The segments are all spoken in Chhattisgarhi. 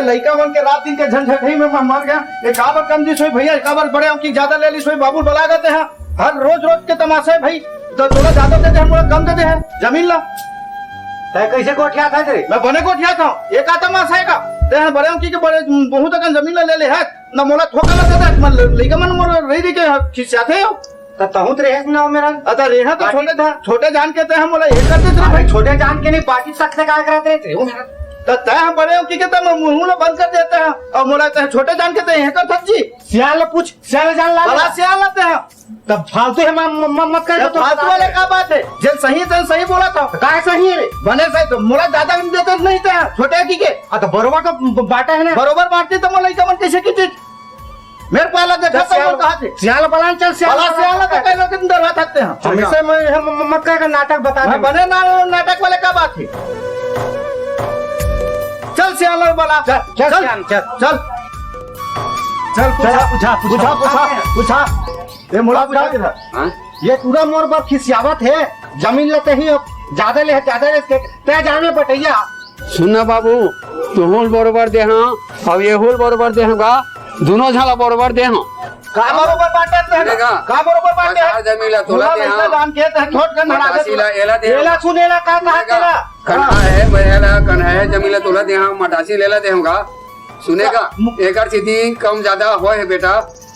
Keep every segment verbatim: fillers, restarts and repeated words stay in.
लइका मन के रात दिन के झंझटही में मैं मर गया। ये काबर कम दिस होई भैया, काबर बड़े अंकी ज्यादा ले लिस होई, बाबू बला देते हैं। हर रोज रोज के तमाशा है भाई, तो तोला ज्यादा दे दे, हमला कम दे दे है जमीन ला। तै कैसे गोठिया था रे? मैं बने गोठिया था, ये का तमाशा है का? ते हैं बड़े अंकी के बड़े बहुत अकन जमीन ला ले ले है, ना मोला थोका ला दे दे, मन लइका मन मोर रही रही के खिसियाते हो। त तहूँ त रेहेस ना मेरा। अता रेहा तो बाटी छोटे जान, छोटे जान के ते हम बोला ये करते थे अरे भाई। छोटे जान के नहीं, बाटी तक से काय करत रहे थे, वो मेरा। त तै हम बड़े हो कि के तम मुंह ला बंद कर देते हैं और मोला तै छोटे जान के ते ये कर थक जी। सियाल ला पूछ, सियाल जान ला। बड़ा सियाल आते हैं। तब फालतू है, म-, म-, म-, मत कर, ये तो फालतू बता वाले दे। का बात है? जन सही, जन सही बोला था। काय सही है रे? बने सही तो मोला ज्यादा हम देते नहीं थे, छोटे की के। आ, तो बरोबर तो ब-, बाटा है ना। बरोबर बांटते तो मोला इतना कैसे की चीज? मेरे पाला देखा तो सियाल, वो कहा थे। सियाल बलान चल, सियाल बला बलान सियाल चल। तो कह लो कि तुम डरवा सकते हैं। हमेशा मैं हम म-, मत कह नाटक बता मैं दे। बने ना नाटक वाले का बात है। चल सियाल बला। चल, चल, चल। सियाल, चल। चल, पूछा, चल, पूछा, पूछा, पूछा, पूछा, पूछा। पूछा। ये मुला पूछा किधर? हाँ? ये पूरा मोर पर खिसियावत है। जमीन लेते ही अब ज्यादा ले, ज्यादा ले, ते जाने पटैया। सुन ना बाबू, तुहूँ ल बरोबर देहूँ, अउ एहू ल बरोबर देहूँ गा, दुनों झन ला बरोबर देहूँ। का बरोबर बांटे तहन? सुनेगा? का बरोबर बांटे? सरकार जमीन ला तोला मोला देहूँ। लइका दान के तहन छोट कन बना दे। मटासी ला एला देहूँ। एला सुन, एला का कहा सुनेगा? तेला? कन्हा है, भैया ला, कन्हा है, जमीन ला तोला देहूँ, मटासी ले ला देहूँ गा। सुनेगा? का? एकर सेती कम ज्यादा होय हे बेटा,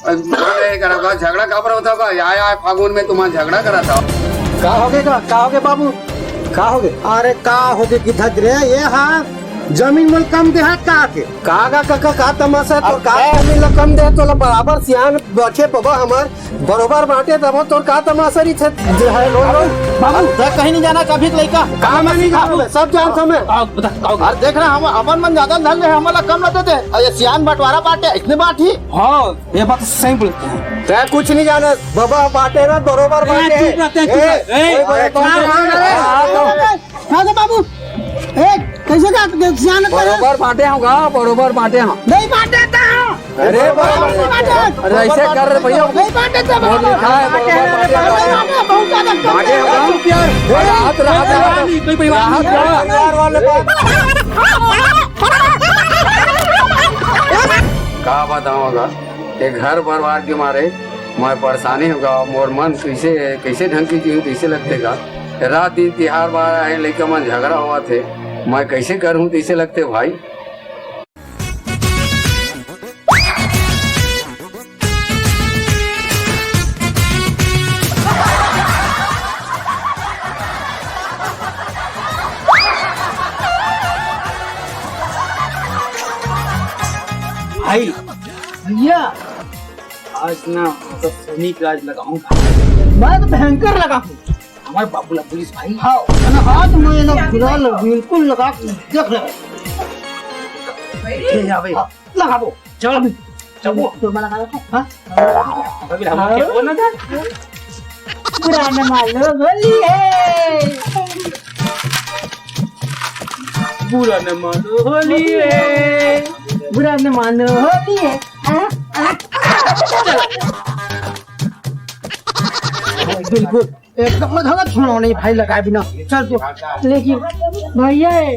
अरे, मन रहे करा का, झगड़ा काबर होता का? या, या, फागुन में तुम्हारा झगड़ा करा था। का होगे का? का होगे बाबू? का होगे? अरे, का होगे कि धज रे, ये हा जमीन मोल कम देहात का आके? का, का, का, का, का तमाशा है? तोर अब का ए- जमीन ला कम दे, तोला बराबर सियान बचे बबा हमर, बरोबर बांटे तबो तोर का तमाशा रही थे? जे है, लो, लो। बाबू, तै कहीं नहीं जाना, कभी के लइका। का मैं नहीं जानूं? सब जानता मैं। आओ, बता, आओ। अरे देख रहा, हम अपन मन ज्यादा धर ले, हमला कम ना दे दे। अरे सियान बंटवारा बांटे, इसने बांटी। हाँ, ये बात सही बोलते हैं। तै कुछ नहीं जाना, बाबा बांटे ना, बरोबर ए, बांटे। चुप रह, तै चुप ए, रह। ए, ए, ए, ए, कौन ए, जाना रे? हाँ, तो बाबू, ए, कैसे का सियान करे? बरोबर बांटे हूँ गा, बरोबर बांटे हूँ। नहीं बांटे तो। अरे, बरोबर बांटे। अरे, ऐसे कर रहे भैया। नहीं बांटे तो। मोर लिखा है, बरोबर बांटे हूँ। बांटे हूँ गा। चुप यार। राहत, राहत, राहत। नहीं, कोई परिवार राहत नहीं। यार। का बताऊं गा, ये घर परिवार के मारे मैं परेशानी हूँ गा, मोर मन कैसे, कैसे ढंग से जीऊँ, कैसे लगते गा। रात दिन तिहार बार आए, लइका मन झगड़ा होवत हे, मैं कैसे करूँ, कैसे लगते भाई। भाई, भैया, आज ना, मतलब, सैनिक राज लगाऊं भाई। मैं तो भयंकर लगाऊं। हमारे बाबू ला पुलिस भाई। हाँ। है ना, आज मैं ना फिलहाल बिल्कुल लगा के देख ले। ये जा भाई। हाँ, लगा दो। चल, चल। तो मैं लगा देता हूँ, हाँ? अभी हम हाँ। खेलबो ना था। बुरा न मानो होली है। बुरा न मानो होली है। बुरा न मानो होली है। हाँ, हाँ। बिल्कुल। एकदम में धरा छोड़ो नहीं भाई, लगाए बिना। चल तू। लेकिन भैया है,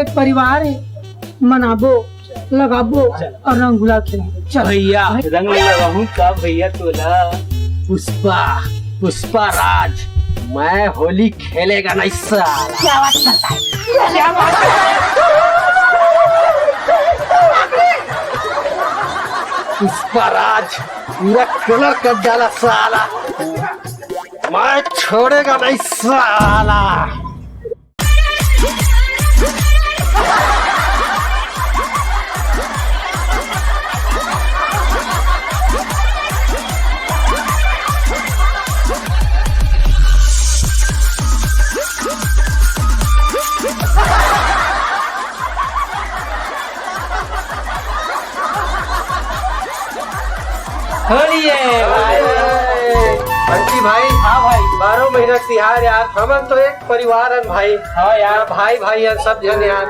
एक परिवार है, मनाबो, लगाबो और रंग गुलाल खेलाबो। चल। भैया, रंग लगाहूं का भैया तोला? पुष्पा, पुष्पा राज, मैं होली खेलेगा नहीं साला। क्या बात करता है? क्या बात करता है? पुष्पा राज, पूरा कलर कर डाला साला। मैं छोड़ेगा नहीं साला। होली है भाई। बंटी भाई, हाँ भाई। बारह महीना के तिहार यार, हमन तो एक परिवार हन भाई। हाँ यार। भाई भाई हन सब झन यार।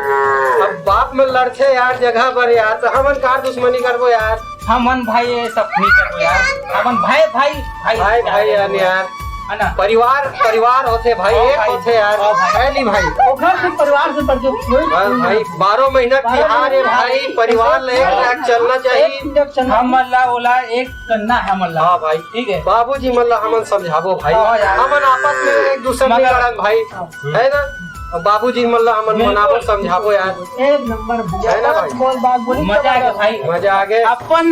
अब बाप मन लड़थे यार जगह पर यार, तो हमन का दुश्मनी करबो यार। हमन भाई ये सब नहीं करबो यार। हमन भाई भाई भाई भाई भाई हन यार। है ना? परिवार, परिवार होथे भाई, हाँ एक भाई। होथे यार। हाँ भाई। है नहीं भाई? ओखर से परिवार से बढ़ के कोई बस भाई, बारह महीना बारह तिहार है महीना भाई, परिवार ले एक साथ चलना चाहिए। एक मिनट चलना। हमन ला ओला एक करना है, हमन ला। हाँ भाई। ठीक है। बाबूजी मन ला हमन समझाबो भाई। हाँ यार। हमन आपस में एक दूसरे में मगर लड़न भाई। हाँ। है ना? अब बाबूजी मन ला हमन बिल्कुल। मनाबो, समझाबो यार। एक नंबर भैया। है ना भाई? बोल बात बोली मजा आ गया जबरदस्त। भाई। मजा आ गया। अपन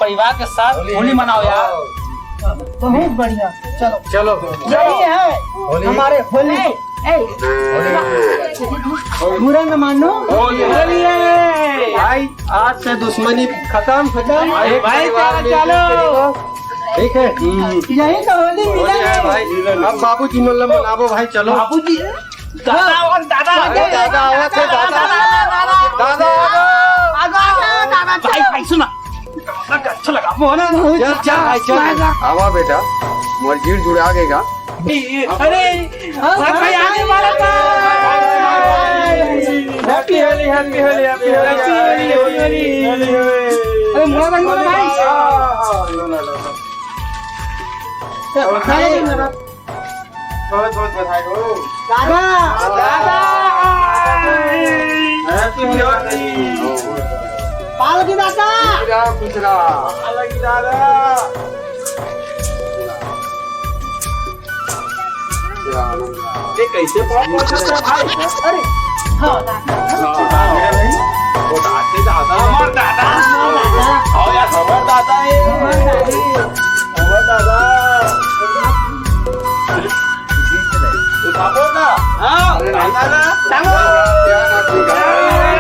परिवार के साथ होली होली मनाओ यार। हाँ। बहुत बढ़िया। चलो। चलो। यही है होली। हमारे होली। ए, ए, होली। बुरा न मानो। होली है। भाई, आज से दुश्मनी खत्म। खत्म। एक भाई, परिवार चलो, में चलो। ठीक है। यही तो होली होली मिलन है है। भाई। अब बाबूजी मन ला मनाबो भाई, चलो। बाबूजी। दादा और दादा। अरे दादा, आवत है दादा। दादा, दादा, दादा। दादा, दादा। भाई, भाई, सुना। अच्छा लगा, मोहन। चल, चल, भाई, चल। आवा बेटा, मोर जीव जुड़ा गेगा। अरे, भाई, भाई, आगे वाला था। Happy Holi, happy Holi, happy Holi. Happy Holi, happy Holi. अरे, मोहन, मोहन, भाई। हाँ, हाँ, हाँ, लो, लो, लो, लो। चल, भाई। बहुत, बहुत बधाई हो। दादा, दादा। Happy होली। पाल की दादा। खुश रहा, खुश रहा। पाल की दादा। ये कैसे पाँव पड़ सकता है भाई? अरे, हाँ, दादा। हाँ, हाँ, भाई। वो दादा, दादा। हमार दादा। हाँ यार, हमार दादा है। हमार दादा। उठाओ ना। हाँ, अरे, दादा ना। चलो। क्या नाम है?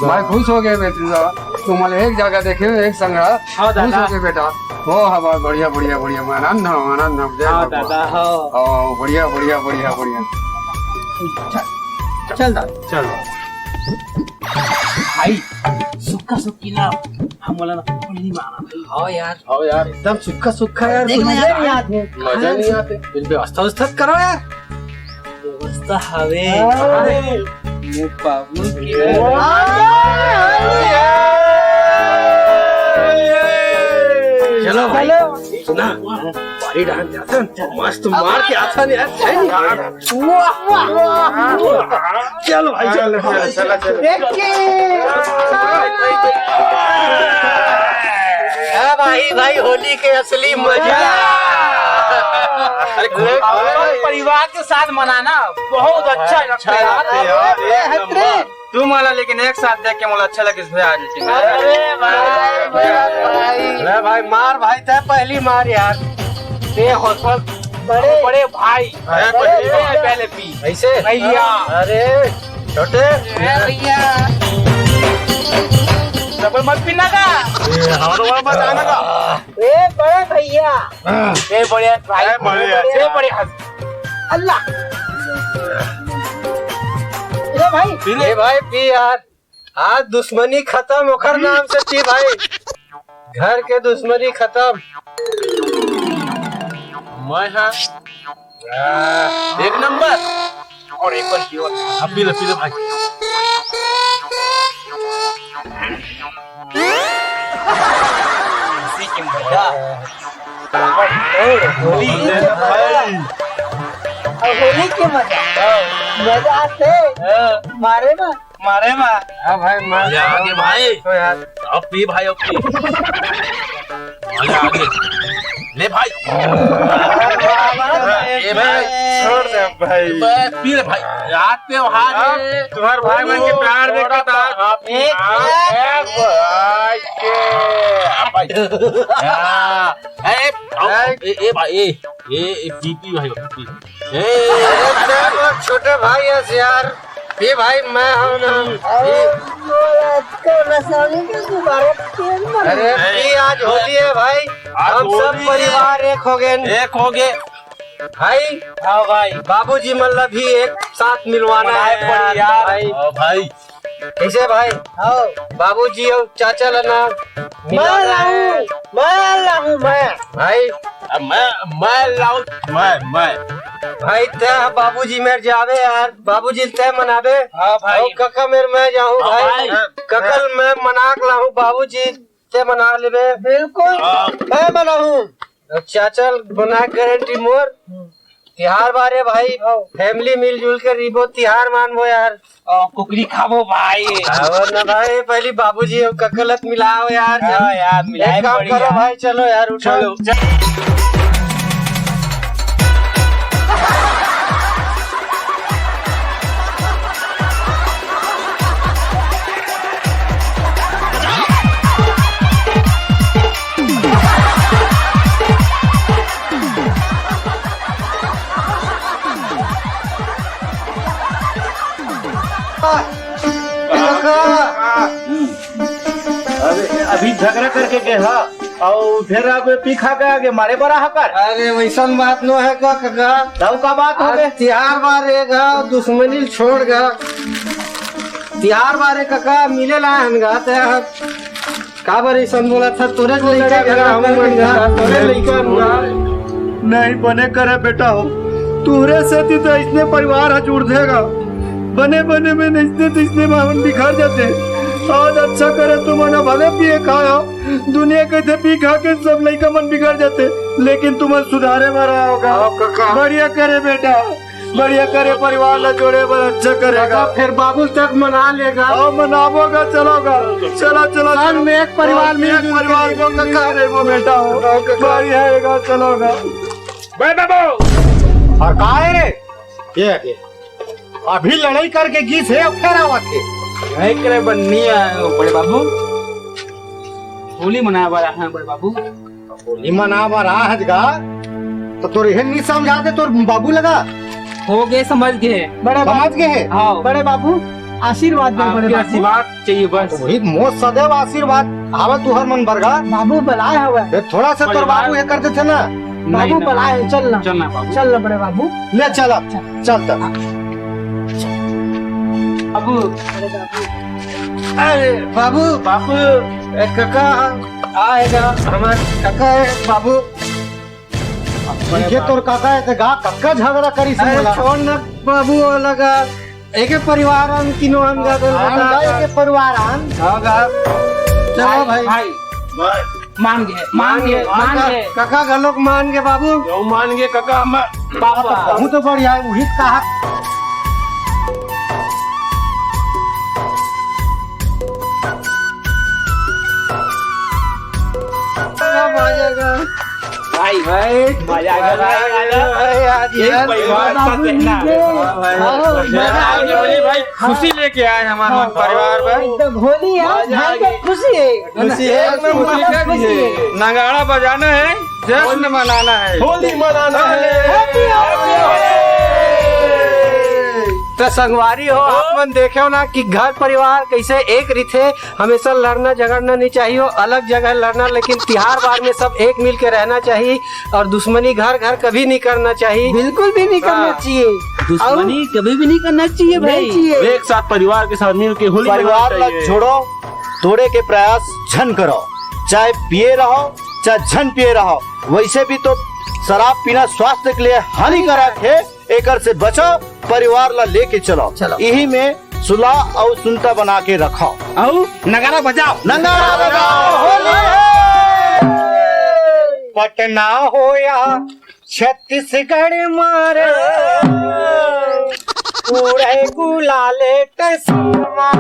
मैं खुश हो गए बेटी साहब, तुम्हारे एक जगह देखे, एक संग। हाँ, दादा। खुश हो गए बेटा। हो, हाँ, बहुत बढ़िया, बढ़िया, बढ़िया। मैं आनंद हूँ, आनंद हूँ। जय हाँ, भगवान। दादा, हाँ। ओ, बढ़िया, बढ़िया, बढ़िया, बढ़िया। चल, चल दादा। चल। भाई, सुक्खा सुक्खी ना, हमला ना, थोड़ी नहीं माना भाई। हाँ यार। हाँ यार। एकदम सुक्खा सुक्खा यार, देख ना मजा यार, नहीं यार। आते। मजा नहीं आते। कुछ व्यवस्था उवस्था करो यार। व्यवस्था हवे। हाँ। अरे, मुँह बाबू की। वाह। चलो भाई, चलो। सुना, पारी डांस जाथन, मस्त मार के आथन यार, सही। वाह, वाह, वाह। चल भाई, चल, चल, चल, चल। हाँ भाई, भाई, होली के असली मजा। अरे, और परिवार के साथ मनाना बहुत अच्छा लगता है यार। लगता है यार, एक नंबर। तुम वाला लेकिन एक साथ देख के मोला अच्छा लगे, इसलिए आज लेकिन। अरे भाई, भाई। अरे भाई, मार भाई, तय पहली मार यार। ये हो सब बड़े। बड़े भाई। अरे, बड़े पहले भाई। पी, पहले पी। ऐसे? भैया। अरे, छोटे। ए भैया। डबल मत पीना का? ए, हमारा वाला मत आना का? ए बड़े भैया। ए बड़े भाई। ए बड़े। ए बड़े हंस। अल्लाह। ए भाई। पी ले। ए भाई, पी यार। आज दुश्मनी खत्म, ओकर नाम से पी भाई। घर के दुश्मनी खत्म। मैं हाँ। एक नंबर। और एक बार पियो। अब पी ले, पी ले भाई। इसी की मजा। होली। भाई। अब होली के मजा। मजा आते। हाँ। मारे ना। मारे मा। हाँ भाई, मार। मजा आ गया भाई। तो यार। अब पी भाई, अब पी। मजा आ गया। ले भाई। ए भाई। छोड़ दे भाई। बस पी ले भाई। रात पे वहाँ अब है। तुम्हारे भाई बहन के प्यार देखा था। आप एक आप एक भाई के। आप भाई। हाँ। ए, आओ, ए। ए, ए भाई, ए, ए, ए, पी, पी भाई, पी। ए, अरे, तेरे बहुत छोटे भाई है यार। ये भाई, मैं हूँ ना। अरे, ये वो रात को रसौनी के गुब्बारे तेल में। अरे, ये आज होली है भाई। आज हम सब होली है। परिवार एक हो गए। एक हो गए। भाई, हाँ भाई। बाबूजी मतलब भी एक साथ मिलवाना मनाए है पड़ी यार, यार। भाई। हाँ भाई। कइसे भाई? हव। बाबूजी अउ चाचा ला ना मैं मिलाना लाहूं, हे। मैं लाहूं, मैं। भाई। अब मैं, मैं लाहूं, मैं, मैं। भाई, तैं बाबूजी मेर जाबे यार, बाबूजी ल तैं मनाबे। हाँ भाई। अउ कका मेर मैं जाहूं हाँ भाई। भाई। कका ल मैं मना के लाहूं, बाबूजी तैं मना लेबे। बिल्कुल, हाँ। मैं मनाहूं। अउ चाचा ल बना गारंटी मोर। तिहार बार हे भाई, हाँ। फैमिली मिलजुल के रहिबो, तिहार मानबो यार। अउ कुकरी खाबो भाई। अउ ना भाई, पहली बाबूजी अउ कका ल त मिलाव यार। हाँ यार, मिलाए एक काम बढ़िया। करो भाई, चलो यार, उठो। चलो। अरे, अभी झगड़ा करके गे हा, अउ फेर अब पी खा के आगे मारे बर आहा कर। अरे, वइसन बात नो हे का, कका? तब का बात हो आज गे? तिहार बार हे गा, दुश्मनी ल छोड़ गा। तिहार बार हे कका, मिले ला हन गा, ते काबर अइसन बोलत हस? तोरे लइका घर हमन मन गा, तोरे लइका हन गा। नहीं बने करे बेटा हो, तुहरे सेती तो अइसने परिवार ह जुड़थे गा। बने बने में अइसने तइसने में हमन बिखर जाथे। आज अच्छा करे तुमन ह भले पिए खाए हो, दुनिया कहिथे पी खा के सब लइका मन बिगड़ जाथे, लेकिन तुमन सुधारे बर आए हो गा। हाँ, कका। बढ़िया करे बेटा। बढ़िया करे, परिवार ला जोड़े बर अच्छा करे गा। कका, फेर बाबू तक मना लेगा। हाँ, मनाबो गा, चलो गा। चलो, चलो, साल चलो। में एक परिवार हाँ, मिल एक जुल के परिवार रहिबो, कका। रहिबो बेटा हो। हाँ, कका। बढ़िया हे गा, चलो गा। बे बाबू। अउ का हे रे? ये, ये। अभी लड़ई करके गिस हे, अउ फेर आवत हे। लड़ई करे बर नइ आए हो बड़े बाबू, होली मनाए बर आए हन बड़े बाबू। होली मनाए बर आए हस गा, त तोर इहे नइ समझाते तोर बाबू ल गा? हो गे, समझ गे। बड़े बाबू। समझ गे हे? हाँ। बड़े बाबू, आशीर्वाद दे बड़े आपके बाबू। आशीर्वाद चाहिए बस। वही मोर सदैव आशीर्वाद हवे तुहर मन बर गा। बाबू बलाए हवे। ए, थोड़ा सा तोर परिवार बाबू ये कर देथे ना। नहीं, बाबू नहीं। बलाए हे, चल ना। चल ना बाबू। चल ना बड़े बाबू। ले चल अब। चल। चल तब। बाबू। अरे बाबू। बाबू। ए, कका आए गा, हमर कका हे बाबू। ठीक हे, तोर कका हे त गा, कका झगड़ा करिस हे अरे मोला। छोड़ ना बाबू, वो लगा एके परिवार अन, तीनों अन गा, हाँ, बता। गा, एके परिवार अन। हाँ, गा। चलो भाई, भाई। भाई। मान गे, मान गे, मान गे। कका घलोक मान गे बाबू। यो मान गे कका, हम पापा। बहुत बढ़िया हे, उही कहा। अब आ जाएगा। भाई, भाई, मजा आ गया, भाई, मजा आ गया। अरे यार, एक यार, परिवार का बाबू कहना है। जी के। हाँ, भाई, हाँ, मजा आ गया, भाई। भाई, खुशी लेके आए हमारे हाँ, परिवार में। एकदम होली है, मजा आ भाई, गया। खुशी है। खुशी है, एकदम खुशी है। खुशी है। नगाड़ा बजाना है, जश्न मनाना है। होली मनाना है। Happy होली। तो संगवारी हो, आप मन देखे हो ना कि घर परिवार कैसे एक रिथे, हमेशा लड़ना झगड़ना नहीं चाहिए, अलग जगह लड़ना, लेकिन तिहार बार में सब एक मिल के रहना चाहिए और दुश्मनी घर घर कभी नहीं करना चाहिए। बिल्कुल भी नहीं करना हाँ। चाहिए। दुश्मनी और कभी भी नहीं करना चाहिए भाई। नहीं चाहिए। एक साथ परिवार के साथ मिल के होली परिवार मनाना ला चाहिए। छोड़ो, तोड़े के प्रयास झन करो, चाहे पिए रहो, चाहे झन पिए रहो। वैसे भी तो शराब पीना स्वास्थ्य के लिए हानिकारक है। एकर से बचो, परिवार ला लेके चलो। चलो। इही में सुलह अउ सुनता बना के रखो। अउ नगाड़ा बजाओ। नगाड़ा बजाओ, होली है। पटना हो या छत्तीसगढ़ मारे, उड़े गुलाले टसमा।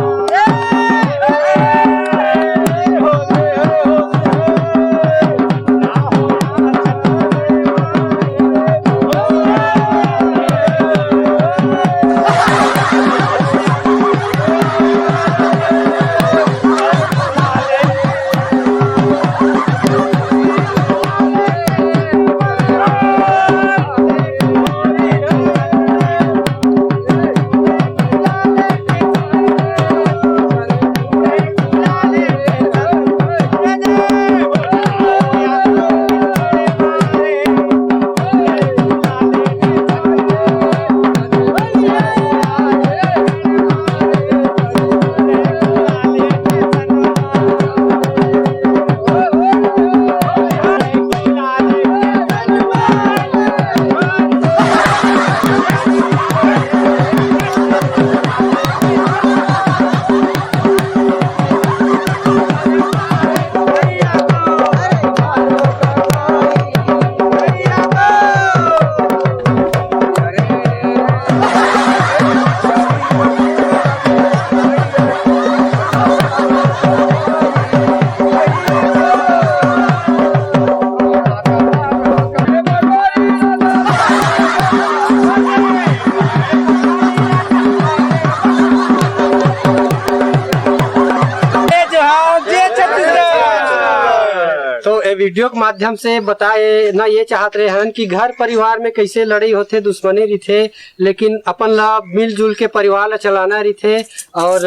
वीडियो के माध्यम से बताए ना ये चाहत रहे हन कि घर परिवार में कैसे लड़ाई होथे, दुश्मनी रिथे, लेकिन अपन ला मिलजुल के परिवार ला चलाना रिथे और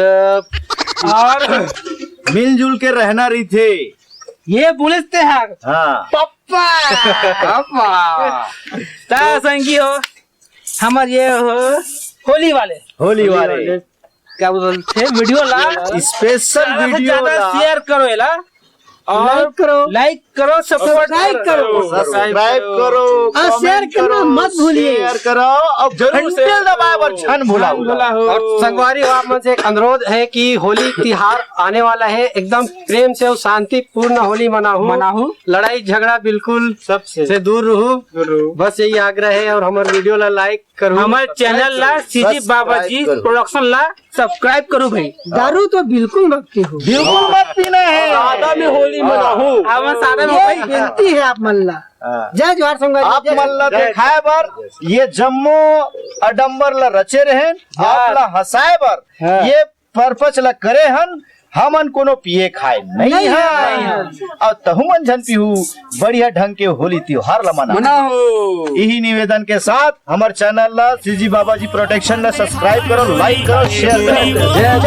और मिलजुल के रहना रिथे। ये बोले ते हर हाँ। पप्पा। ता संगी हो, हमर ये हो होली वाले, होली वाले क्या बोलते थे, वीडियो ला स्पेशल ज्यादा से वीडियो ज्यादा ला शेयर करो एला और लाइक करो। लाइक करो, सपोर्ट सब्सक्राइब करो। सब्सक्राइब करो, और शेयर कमेंट करना करो, मत भूलिए। शेयर करो और घंटे दबाए बर छन भुलाओ। और संगवारी हो, आप मन से एक अनुरोध है कि होली तिहार आने वाला है, एकदम प्रेम से और शांतिपूर्ण होली मनाहू। मनाहू। लड़ाई झगड़ा बिल्कुल सबसे से दूर रहू। बस यही आग्रह है और हमारे वीडियो ला लाइक करो। हमारे चैनल ला सीजी बाबा जी करो। प्रोडक्शन ला सब्सक्राइब करो भाई। दारू तो बिल्कुल मत पीहू। बिल्कुल मत पीना है। सादा में होली मनाहू। हमारे सादा में ये होली। विनती है आप मन ला। हाँ। जय जोहार संगवारी, आप जय मन ला देखाए बर ये जम्मो आडंबर ला रचे रहन, आप ला हंसाए बर ये पर्पस ला करे हन। हमन कोनो पिए खाए नहीं नहीं है। है। और तहु मन झन पीहू, बढ़िया ढंग के होली त्योहार ला मना। मनाहू। यही निवेदन के साथ हमारे चैनल ला सीजी बाबा जी प्रोडक्शन ला सब्सक्राइब करो, लाइक करो, शेयर करो। जय